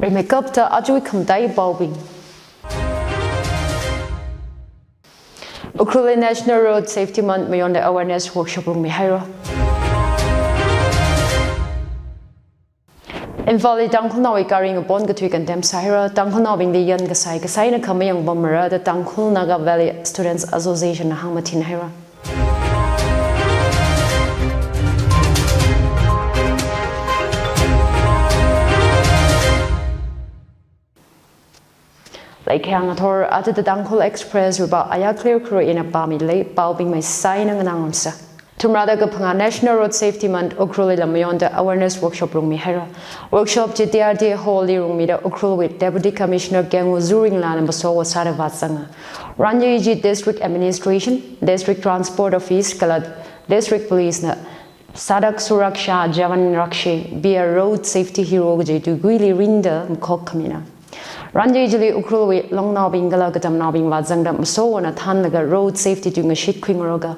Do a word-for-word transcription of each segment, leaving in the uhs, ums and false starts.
Rimeikapta ajawui khamataiya paobing. Ukhrulli National Road Safety Month mayonda awareness workshop rungmihaira. Imphalli Tangkhulnaowui gari ngapon kathui condemn sāhaira. Tangkhulnaobingli yan kasai kasai eina khamayang pammarada Tangkhul Naga Valley Students Association na hāngmathinhaira. Laikhayang athor, aja The Tangkhul Express wui pao aya clear kuro ina pāmilei, paobing maisai eina nganāngarumsa. Thumrada kaphangā National Road Safety Month Ukhrulli lam mayonda awareness workshop rungmihaira. Workshop chi T R T Hall li rungmida Ukhrulwui Deputy Commissioner Kengu Zuringla na masot vāsāda vāzanga. Ranyeiji District Administration, District Transport Office kala District Police na Sadak Suraksha Jawan Rakshi, Be a Road Safety Hero kaji tuikuili ringda makhok khamina. Ranyeijili Ukhrulwui longnaobing kala katamnaobing vāzangda masot eina thānlaga road safety tui ngashitkhui ngaroka.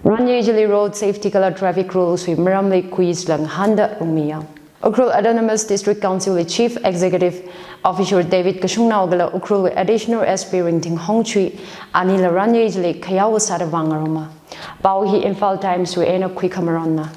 Ranyeijili road safety kala traffic rules wui maramli quiz la ngahānda rungmiya. Ukhrul Autonomous District Council li Chief Executive Officer David Kashungnao kala Ukhrulwui Additional S P Ringting Hongchui anila Ranyeijili khayao sāda vāngaruma. Pao hi Imphal Times wui eina khuikhamaronna.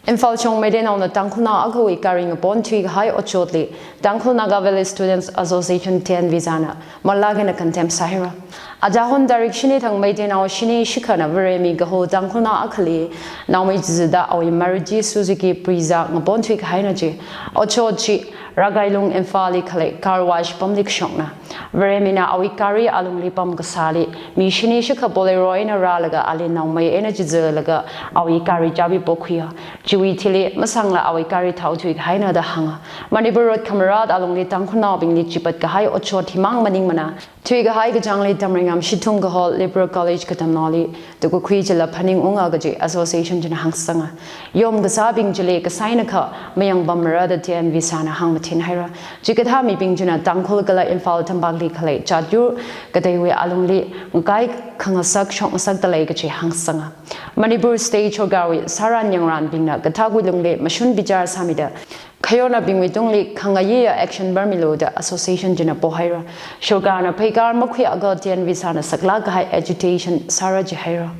Imphal shong Meiteinaona Tangkhulnao akhawui gari ngapon thuikahai otshotli Tangkhul Naga Valley Students Association T N V zana malak eina condemn sāhaira. Ajahon tarik shini thang Meiteinao shini shikhana Varemi kaho Tangkhulnao akhali naomei chizada awui Maruti Suzuki Brezza ngapon thuikahaina chi. Otshot chi Rakailung Imphalli khalei car wash pamli kashokna. Varemina awui gari alungli pam kasāli mi shini shikha Bolero eina rālaga ali naomei eina chizalaga awui gari chabi pokhuiya. Chiwui thili masangla awui gari thao thuikahaina da hānga. Manipur Road Khamarat alungli Tangkhulnaobingli chipat kahai otshot himang maningmana. Thuikahai kachāngli Tamreingam Shithung kaho Liberal College katamnaoli tukakhui chila phaningunga kaji association china hāngsanga. Yom kasābing chili kasai eina khamayang pammarada T N V zana hāngmathinhaira. Chikathā mibing china Tangkhul kala Imphal tampakli khalei chatyur kateiwui alungli ngakai khangasak shokngasakda lei kaji hāngsanga. Manipur State Sorkarwui sāran yangranbingna kathakwui lungli mashun bichar sāmida khayonnaobingwui tungli khangayiya action pammilu da association china pohaira. Sorkarna pheikar makhuiakha T N V zana saklak kahai agitation sāra jihaira.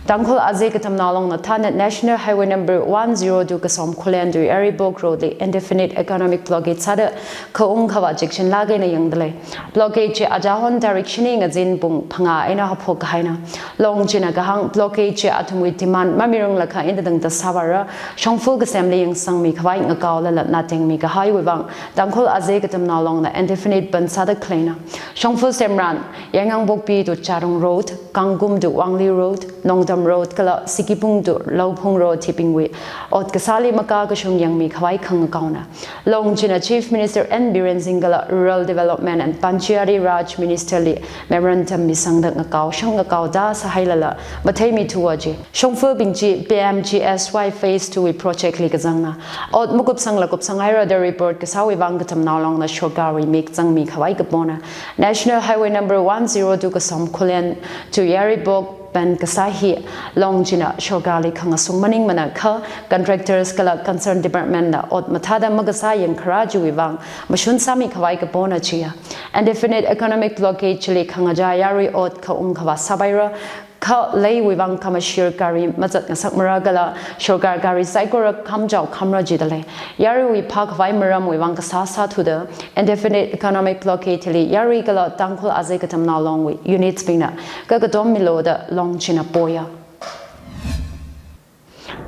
Tangkhul Azei Katamnao Longna thānda National Highway number one zero two Kasom Khullen to Yairibok Road li indefinite economic blockade sāda khaung khavā chekchinlak eina yangda lei. Blockade chi ajahon tarik shini ngazin pung phangā eina haophok kahaina. Long china kahāng blockade chi athumwui demand mamirunglakha ina tangda sāvāra, shongfa kasemli yangsangmi khavai ngakaolala natengmi kahaiwui vang Tangkhul Azei Katamnao Longna indefinite ban sāda khaleina. Shongfa semran Yainganpokpi to Charong Road, Kangkum to Wangli Road, Nongdam Road kala Sikipung to Louphung Road hibingwui ot kasāli makakashung yangmi khavai khangakaona. Long china Chief Minister N Biren Singh kala Rural Development and Panchayati Raj Minister li memorandum misangda ngakao shang ngakaoda sāhailala matheimithua ji. Shongfabing chi P M G S Y Phase two wui project li kazangna. Ot makupsangla kupsanghaira da report kasāwui vang Katamnao Longna sorkarwui mik zangmi khavai kapona. National Highway number one zero two Kasom Khullen to Yairibok ban kasā hi long china sorkarli khangasung maningmana kha contractors kala concerned department na ot mathāda makasā yangkhara chiwui vang mashun sāmi khavai kapona chiya. Indefinite economic blockade chili khangachā yarui ot khaung khavā sāpaira, kha leiwui vang khamashir gari mazat ngasakmara kala sorkar gari saikora khamchao khamra jida lei. Yaruiwui phākhavai maramwui vang kasā sāthuda indefinite economic blockade hili yarui kala Tangkhul Azei Katamnao Longwui units bingna kakatom milu da long china poya.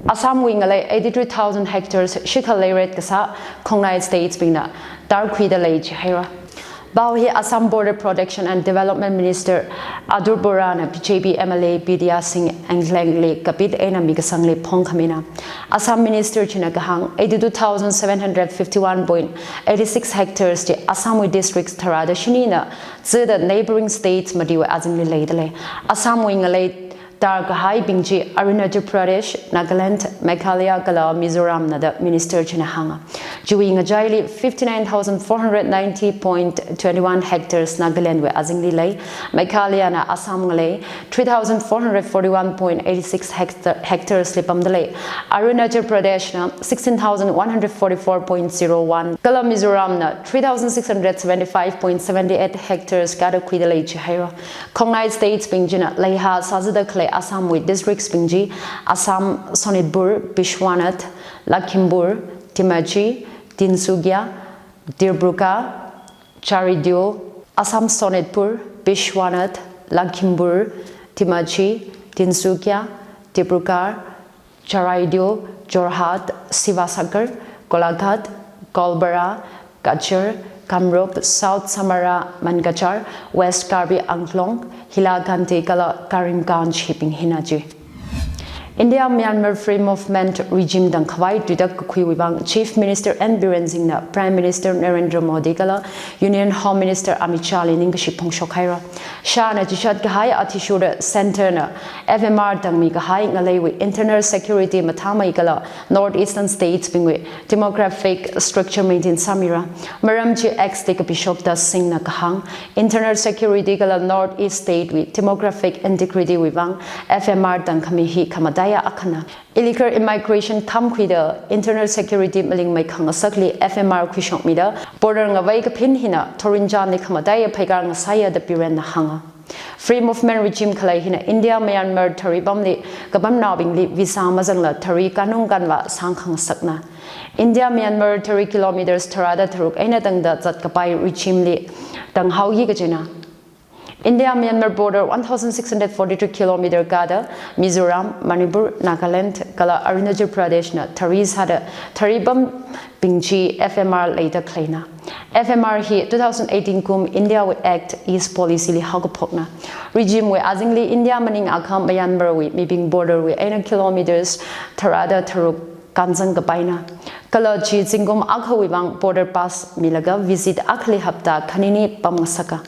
Assamwui ngalei eighty-three thousand hectares shikha leiret kasā khongnai states bingna tarkhuida lei jihaira. Pao hi Assam Border Protection and Development Minister Adur Borana B J P M L A Bidya Singh Engleng li kapit eina mikasangli phongkhamina. Assam Minister china kahāng eighty-two thousand seven hundred fifty-one point eighty-six hectares chi Assamwui districts tharāda shinina, chida neighboring states matiwui azingli leida lei. Assamwui ngalei Darkahaibing chi Arunachal Pradesh, Nagaland, Meghalaya kala Mizoram na da minister china hānga. Chiwui ngachaili fifty-nine thousand four hundred ninety point twenty-one hectares Nagaland wui azingli lei, Meghalaya na Assam ngalei three thousand four hundred forty-one point eighty-six hecta-, hectares li pamda lei, Arunachal Pradesh na sixteen thousand one hundred forty-four point zero one kala Mizoram na three thousand six hundred seventy-five point seventy-eight hectares kada khuida lei chihaira. Khongnai states bing china leiha sāzada khalei Assam wui districts bing chi Assam Sonitpur, Biswanath, Lakhimpur, Dhemaji, Tinsukia, Dibrugarh, Charaideo, Assam Sonitpur, Biswanath, Lakhimpur, Dhemaji, Tinsukia, Dibrugarh, Charaideo, Jorhat, Sivasagar, Golaghat, Gaonpara, Cachar, Kamrup, South Samara, Mankachar, West Karbi Anglong, Hailakandi kala Karimganj hibing hina chi. India Myanmar Free Movement Regime tangkhavai tuitak kakhuiwui vang Chief Minister N Biren Singh na Prime Minister Narendra Modi kala Union Home Minister Amit Shah li ningkashi phongshok haira. Shah na chichat kahai athishurda Centre na F M R tangmi kahai ngaleiwui internal security mathāmei kala North Eastern states bingwui demographic structure maintain sāmira. Maram chi X li kapishokta Singh na kahāng, internal security kala North East state wui demographic integrity wui vang F M R tangkhami hi khamataiya akhana. Illegal immigration khamkhuida internal security malingmei khangasakli F M R khuishokmida border ngavei kaphin hina thorinjanli khamataiya phaikar ngasaiya da Biren na hānga. Free Movement Regime khalei hina India Myanmar thari pamli kapamnaobingli visa mazangla thari kanung kanva sāngkhangasakna. India Myanmar thari kilometers tharada tharuk eina tangda zatkapai regime li tanghaoki kajina. India Myanmar border one thousand six hundred forty-two kilometer kada Mizoram, Manipur, Nagaland kala Arunachal Pradesh na thari sāda thari pambing chi F M R leida khaleina. F M R hi two thousand eighteen kum India wui Act East Policy li haokaphokna. Regime wui azingli India maningakha Myanmar wui mibing border wui eina kilometers tharada tharuk kanzangkapaina. Kala chi zingkum akhawui vang border pass milaga visit akhali hapta khanini pamngasaka.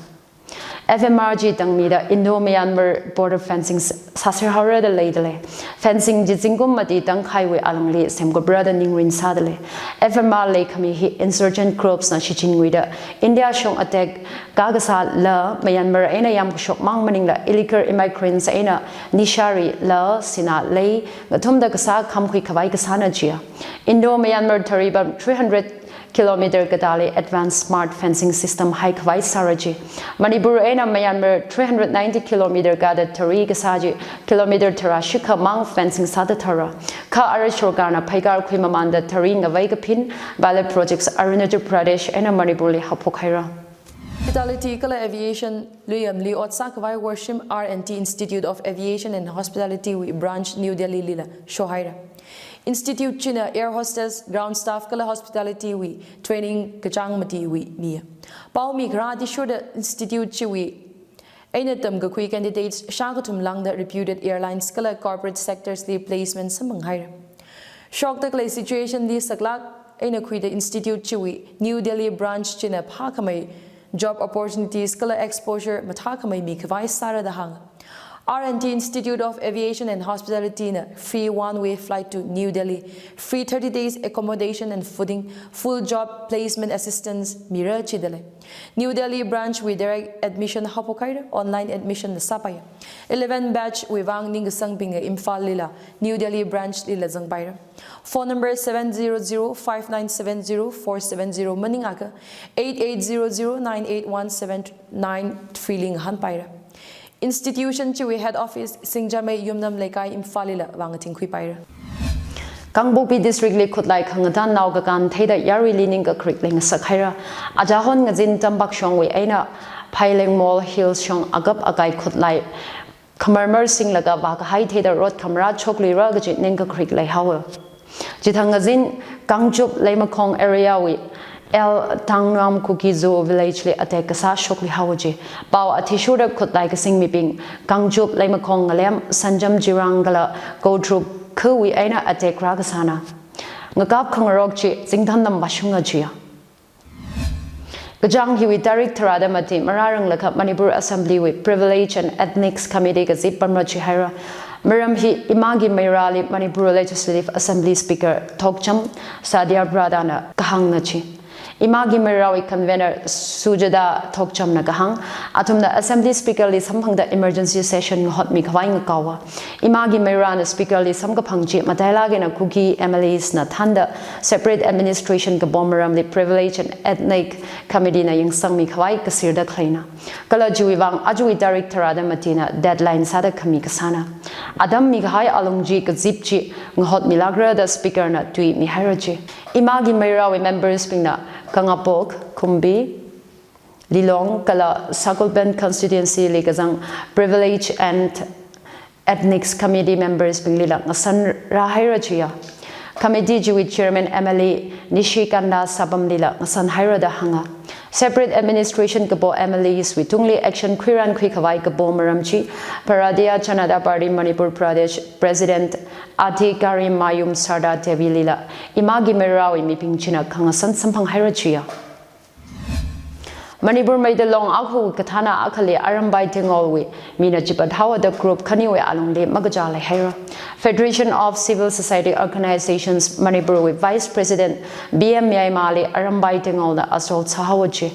F M R chi tangmida Indo-Myanmar border fencing s-, sāser haora da leida lei. Fencing chi zingkum mati tangkhaiwui alungli semkupra da ningrin sāda lei. F M R leikhami hi insurgent groups na shichinwuida India shong attack kakasāla Myanmar eina yamkashok mang maningla illegal immigrants eina nishari la sina lei ngathumda kasā khamkhui khavai kasāna chiya. Indo-Myanmar thari pam three hundred kilometer katali advanced smart fencing system haikhavai sāra chi. Manipur eina Myanmar three hundred ninety kilometer kada thari kasā chi kilometer thara shikha mang fencing sāda thara. Kha ara sorkarna phaikar khuimamanda thari ngavei kaphin pilot projects Arunachal Pradesh eina Manipur li haophok haira. Hospitality kala Aviation luyamli ot sākhavai Worshim R and T Institute of Aviation and Hospitality wui branch New Delhi lila shohaira. Institute china air hostess, ground staff kala hospitality wui training kachāng matiwui miya. Pao mikharā athishurda institute chiwui eina tamkakhui candidates shākathum lāngda reputed airlines kala corporate sectors li placement samphang haira. Shokda khalei situation li saklāk eina khuida institute chiwui New Delhi branch china phākhamei job opportunities kala exposure mathākhamei mikhavai sāra da hānga. R and T Institute of Aviation and Hospitality na free one-way flight to New Delhi, free thirty days accommodation and fooding, full job placement assistance mira chida lei. New Delhi branch wui direct admission haophok haira, online admission na sāpaiya. Eleven batch wui vang ningkasangbingna Imphal lila New Delhi branch lila zangpaira. Phone number seven zero zero five nine seven zero four seven zero maningakha eight eight zero zero nine eight one seven nine three li ngahānpaira. Institution chiwui head office Singjamei Yumnam Leikai Imphal lila vāngathingkhuipaira. Kangpokpi District li khutlai khangatānnao kakān theida yaruili ningkakharik leingasak haira. Ajahon ngazin Tambak shongwui eina Phailengmol Hills shong akap akai khutlai khamarmar singlaga vākahai theida rot khamarā chokluira kaji ningkakharik leihaowa. Chithang ngazin Kangchup Leimakhong area wui L Tangnuam Kuki-Zo village li attack kasā shokluihaowa ji. Pao athishurda khutlai kasing mibing Kangchup Leimakhong ngalem Sanjam Jirang kala Kotrup khawui eina attack rākasāna. Ngakap khangarok chi zingthan nam vāshunga jiya. Kachāng hiwui tarik tharāda mati marāranglakha Manipur Assembly wui Privilege and Ethnics Committee kazip pamra chihaira. Maram hi Imagi Meirali Manipur Legislative Assembly Speaker Thokcham Satyabrata na kahāngna chi. Imagi Meira wui convener Sujata Thokcham na kahāng, athumna Assembly Speaker li samphangda emergency session ngahotmi khavai ngakaowa. Imagi Meira na Speaker li samkaphang chi matailāk eina Kuki M L As na thānda separate administration kapo maramli Privilege and Ethnic Committee na yangsangmi khavai kasirda khaleina. Kala chiwui vang ajawui tarik tharāda matina deadline sāda khami kasāna. Atam mikahai alung chi kazip chi ngahotmilākra da Speaker na tui mihaira chi. Imagi Meira wui members bingna Kangapok, Kumbi, Lilong kala Sakulpen constituency li kazang Privilege and Ethnics Committee members binglila ngasan rāhaira chiya. Committee chiwui chairman M L A Nishikanta Sapam lila ngasan haira da hānga. Separate administration kapo M L As wui tungli action khuiran khui khavai kapo maram chi Bharatiya Janata Party Manipur Pradesh President Adhikari Mayum Sarda Devi lila Imagi Meira wui mibing china khangasan samphang haira chiya. Manipur Meitei Long akhawui kathāna akhali Arambai Tenggol wui mina chipat haowa da group khaniwui alungli makachā leihaira. Federation of Civil Society Organizations Manipur wui Vice President B M Myaima li Arambai Tenggol na assault sāhaowa chi.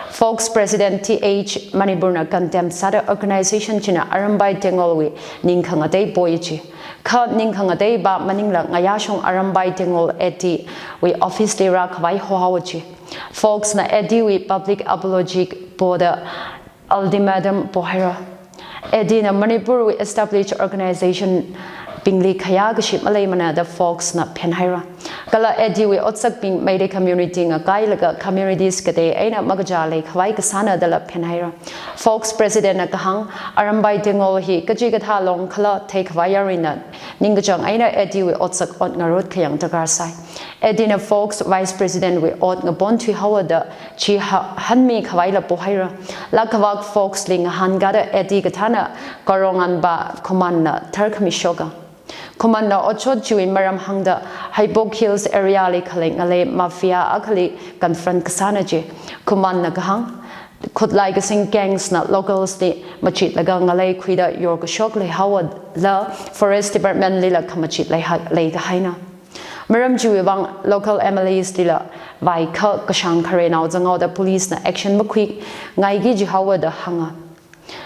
Fox President T H Manipur na condemn sāda organization china Arambai Tenggol wui ningkhangatei poi chi. Kha ningkhangatei pa maningla ngayāshong Arambai Tenggol A D wui office li rā khavai hohaowa chi. Fox na A D wui public apology poda ultimatum pohaira. A D na Manipur wui established organization bingli khayā kashi maleimana da Fox na phenhaira. Kala A D wui otsakbing Meitei community ngakailaga communities katei eina makachā lei khavai kasāna dala phenhaira. Fox President na kahāng, Arambai Tenggol hi kachikathā long khala theikhavai yaruina ningkachāng eina A D wui otsak ot ngarut khayang darkar sai. A D na Fox Vice President wui ot ngapon thuihaowa da chi ha-, hanmi khavaila pohaira. Lākhavak Fox li ngahānkada A D kathāna Karonganpa Khuman na tharkhami shoka. Khuman na otshot chiwui maram hāngda Haibok Hills area li khalei ngalei mafia akhali confront kasāna chi. Khuman na kahāng, khutlai kasing gangs na locals li machitlaga ngalei khuida yorkashok leihaowala Forest Department lila khamachit leiha-, leikahaina. Maram chiwui vang local M L As lila vaikha kashāng kharenao zanghaoda police na action makhuingaiki jihaowa da hānga.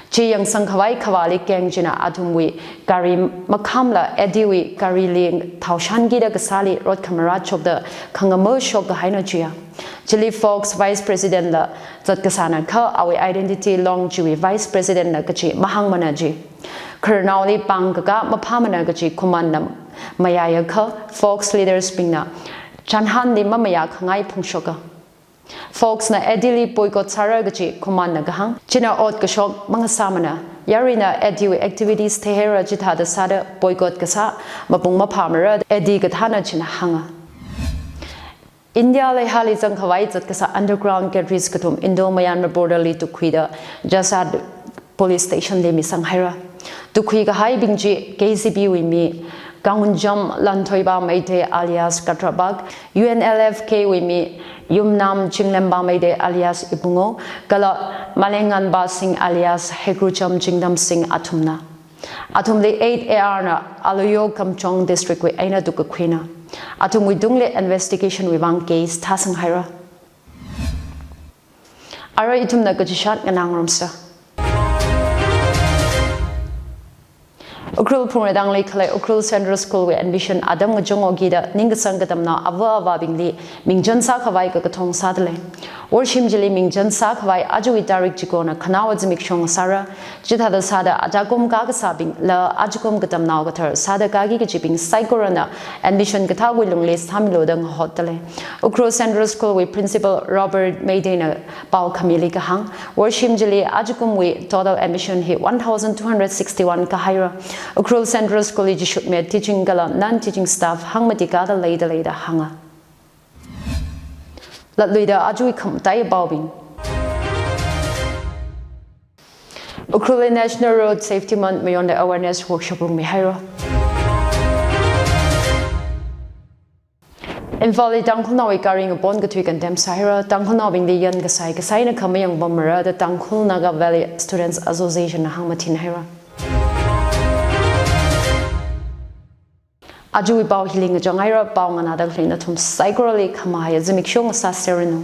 Chi yangsang khavai khavāli gang china athumwui gari makhamla A D wui garili thaoshan kida kasāli rot khamarā chokda khangama shok kahaina chiya. Chili Fox Vice President la zat kasāna kha awui identity long chiwui Vice President na kachi mahāngmana chi. Khararnaoli pāng kaka maphāmana kachi Khuman na mayāya kha Fox leaders bingna chānhanli mamayā khangai phungshoka. Fox na A D li boycott sāra kachi Khuman na kahāng. China ot kashok mangasāmana. Yaruina A D wui activities theihaira chithāda sāda boycott kasā mapung maphāmara A D kathāna china hānga. India leihali zangkhavai zat kasā underground cadres kathum Indo-Myanmar border li tukhuida Jasad Police Station li misang haira. Tukhui kahaibing chi K Z B wui mi Kangunjam Lanthoipa Meitei alias Katrabak, U N L F K wui mi Yumnam Chinglempa Meitei alias Ibungo, kala Malenganpa Singh alias Hekrucham Chingdam Singh athumna. Athumli eight A R na Aloyo Kamjong District wui eina tukkakhuina. Athumwui tungli investigation wui vang case thāsang haira. Arui ithumna kachishat nganāngarumsa. Ukhrul Phungreitangli khalei Ukhrul Central School wui admission atam ngachongo kida ningkasang katamnao ava avābingli mingchān sākhavai kakathong sādalei. Worshim chili mingchān sākhavai ajawui tarik chikona khanaowa zimiksho sāra, chithāda sāda ajakum kakasābing la ajakum katamnao kathar sāda kaki kachibing saikorana admission kathāwui lungli sāmilu da ngahotdalei. Ukhrul Central School wui Principal Robert Meitei na pao khamili kahāng, worshim chili ajakumwui total admission hi one thousand two hundred sixty-one kahaira. Ukhrul Central School li chishutme teaching kala non-teaching staff hangmati kada leidalei da hānga. Latluida ajawui khamataiya paobing. Ukhrulli National Road Safety Month mayonda awareness workshop rungmi haira. Imphalli Tangkhulnaowui gari ngapon kathui condemn sāhaira, Tangkhulnaobingli yan kasai kasaina khamayang pamra da Tangkhul Naga Valley Students Association na hāngmathin haira. Ajawui pao hili ngachang haira, pao nganāda khalei nathum saikorali khamahai zimiksho ngasāserranu.